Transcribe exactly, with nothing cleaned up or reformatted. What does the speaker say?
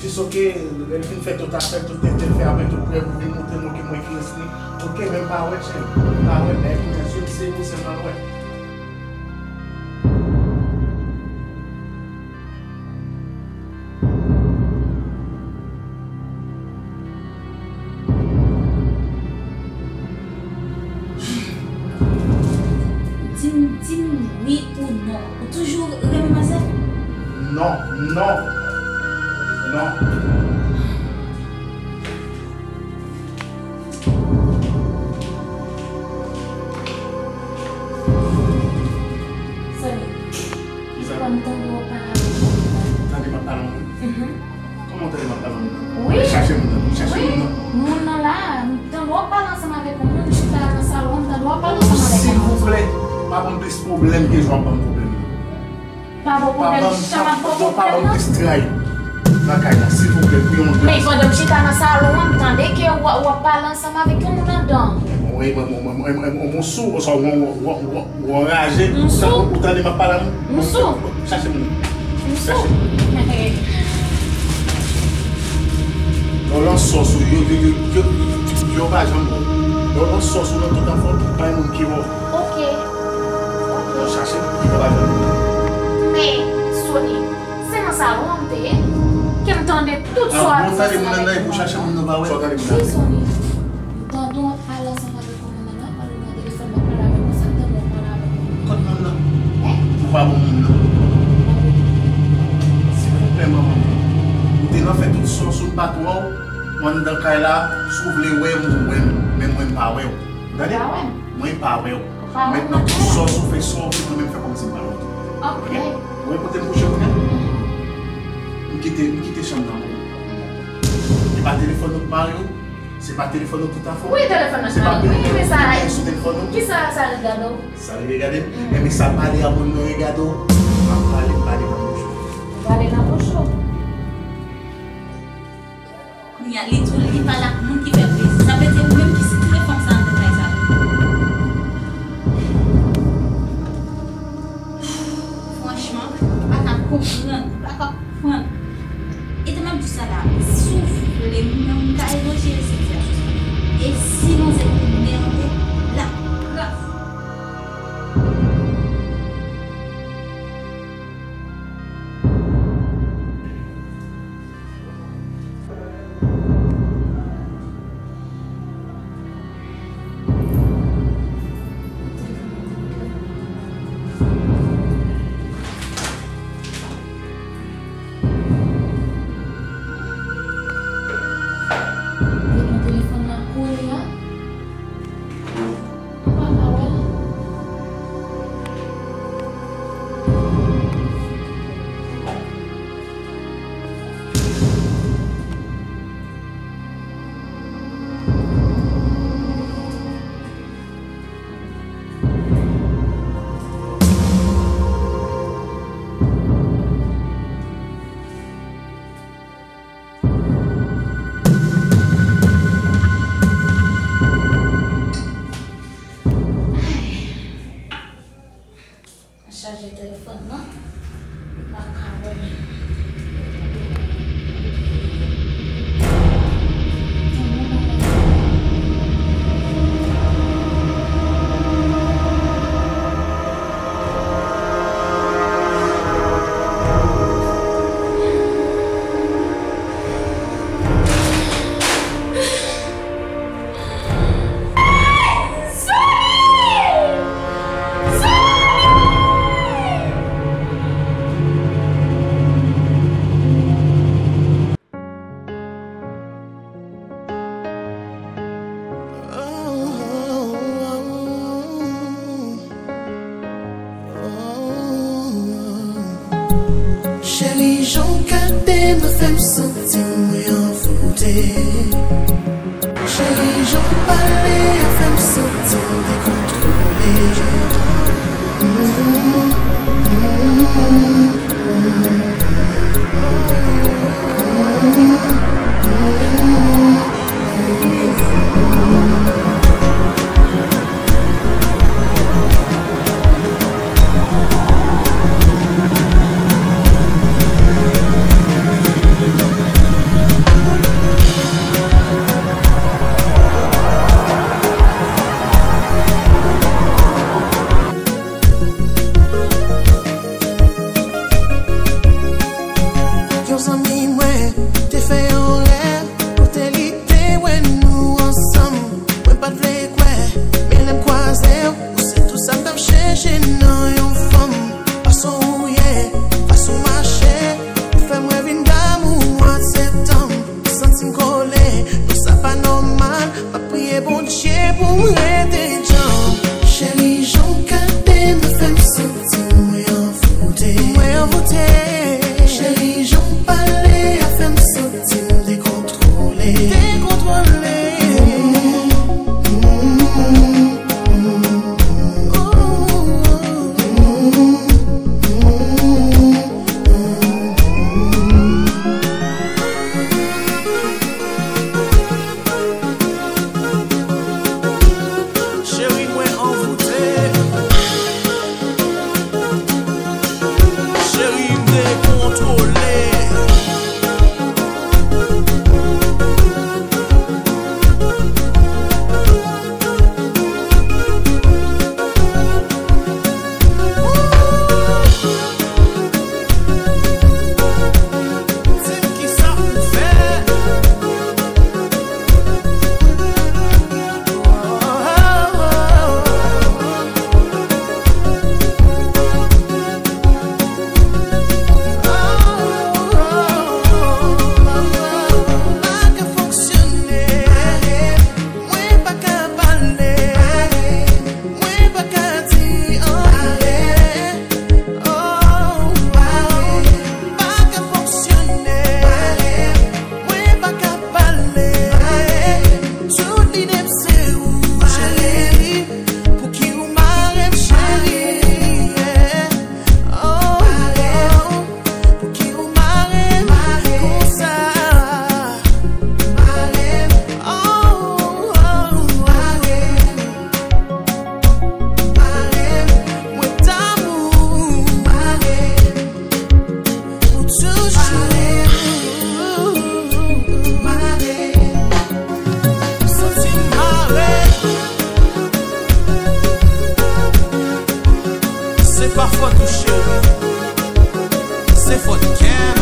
Jis oke, lè l fin fè tout afè, tout tenten l fè avèk tout prèv, ou vin montre m oke mwen ki rès li. Oke, men m pa wè, cheri. M pa wè, men ki nan zye m se ou sèlman m wè. Di m, di m wi ou non. Ou toujou renmen manzè? Non, non, non. Soni, kisa? Kòm tande w ap pale avèk moun. Tande m ap pale moun? Mhm. Kòman w tande m ap pale moun nan? Wi. Chache moun nan. Chache moun nan. Moun nan la, m tande w ap pale ansanm avèk yon moun, m chita nan salon, m tande w ap pale ansanm avèk yon moun. Silvouplè, pa ban m plis pwoblèm ke jan w ap ban m pwoblèm nan. Pa ba w pwoblèm, jan m ap ba w pwoblèm nan. Pa ban m plis tray nan kay la, silvouplè, pou yon lè. Men pandan m chita nan salon an, m tande ke w, w ap pale ansanm avèk yon moun anndan. Mwen, mwen, mwen, mwen, mwen, mwen, mwen sou, oswa mwen, mwen, mwen, mwen, Ou anraje. M sou. Ou tande m ap pale a moun? M sou. Chache moun nan. M sou. Chache moun nan. Lè w lan sòs ou, yo, yo, yo, yo, yo pa janm bon. Lè w lan sòs ou nan tout afè w, pa gen moun ki bon. Oke. Oke. Chache moun ki pa janm bon. Men, Sony, se nan salon an m te ye. Ke m tande tout sa w ap di ansanm avèk moun nan. Sa w tande moun nan? Wi, Sony. M tande w ap pale ansanm avèk yon moun nan, m ap pale nan telefòn, m ap pale avèk ou, sa m tande w ap pale avèk ou. Kot moun nan? Hein? Ou pa bon moun nan. Silvouplè, manman. Ou te nan fè tout sòs ou, m pa t wè w. Ou anndan kay la, si w vle wè m, ou wè m. Men mwen, m pa wè w. Ou tande? Ou pa wè m. Mwen pa wè w. Ou pa wè m. Mentnan, tout sòs ou fè, sa w vle, mwen menm fè kòmsi m pa wè w. Ok. Ou wè kote m kouche kounye a? Mhm. M kite, m kite chanm nan pou ou. E pa telefòn nou k mare w? Se pa telefòn nou tout afè w? Wi, telefòn nan k mare m. Se pa wi, men sa, sou telefòn nou? Kisa sa regade w? Sa li regade m? Mm. Enben sa pale a moun nan regade w. M ap pale, m pale nan bouch ou. Ou pale nan bouch ou? Kounye a, li di w li pale ak moun ki fè plezi. Sa vle di ou menm ki sitire fanm sa anndan kay sa tou. Franchman, m pa ka konprann, m pa ka konprann. E te m ap di sa la, si w vle, m, m ka elanje sitiyasyon sa. E si manzè te mède, l ap grav. Li pran telefòn nan kounye a. M pa ka wè l. Ay. Chaje telefòn nan. M pa ka wè. Cheri, jan w gade m fè m santi m anvoute. Cheri, jan w pale a fè m santi m dekontrole. Ou se tou sa m t ap chèche nan yon fanm. Fason ou ye, fason w mache, ou fè mwen vin damou mwa septanm. M santi m kole, non sa pa nòmal. M ap priye Bondye pou m rete djanm. Cheri, jan w gade m fè m santi mwen anvoute. Mwen anvoute. Cheri, jan w pale a fè m santi m dekontwole. Dekontwole. Cheri, mwen anvoute. Cheri, m dekontwole. Di m kisa pou m fè. Pa ka fonksyone. Mwen pa ka pale. Mwen pa ka di anyen. Oh, oh, pa ka fonksyone. Mwen pa ka pale. Tout lide m se ou, cheri. Pouki ou mare m, cheri? Yeah. Oh, oh. Pouki ou mare m konsa? Oh, oh, oh. Mare m, mwen damou. Mare m pou toujou. Mare m. Santi m mare. Se pa fòt ou, cheri. Se fòt kè m.